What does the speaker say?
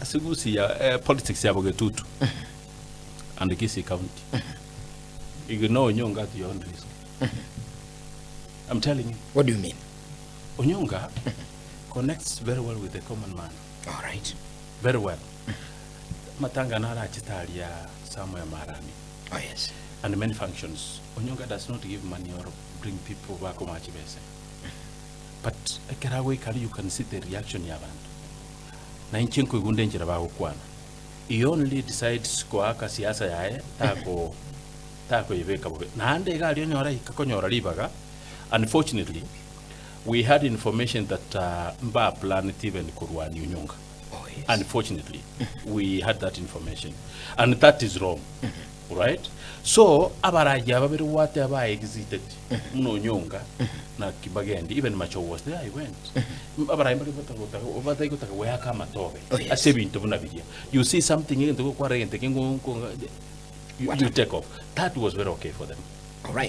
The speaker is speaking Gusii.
Ase Gusii ya politics ya Bogetutu and Kisii County, ignore Onyonga at your own risk. I'm telling you. What do you mean? Onyonga connects very well with the common man. All right. Very well. Matanga narachete aria somewhere Marani. Oh yes. And many functions. Onyonga does not give money or bring people bakomoa chibese. But ekero agoika aria you can see the reaction ya abanto. Na inche nkoigunda enchera bagokwana. He only decides koaka siasa yaye tako takoyebeka bobe. Naende iga aria onyore aika konyora ribaga, unfortunately we had information that mba planeti even korwania Onyonga. Oh yes. Unfortunately we had that information and that is wrong. Right? So abaragi aba babere gwateba ba exited buna Onyonga na Kibagendi even Machogu was there he went. Abaragi mbare batagotaka batari gotaka goeaka amatobe Oh, yes. ase ebinto buna biria. You see something egento gokwara egento eke ngo ngo you, you take off. That was very okay for them. All right.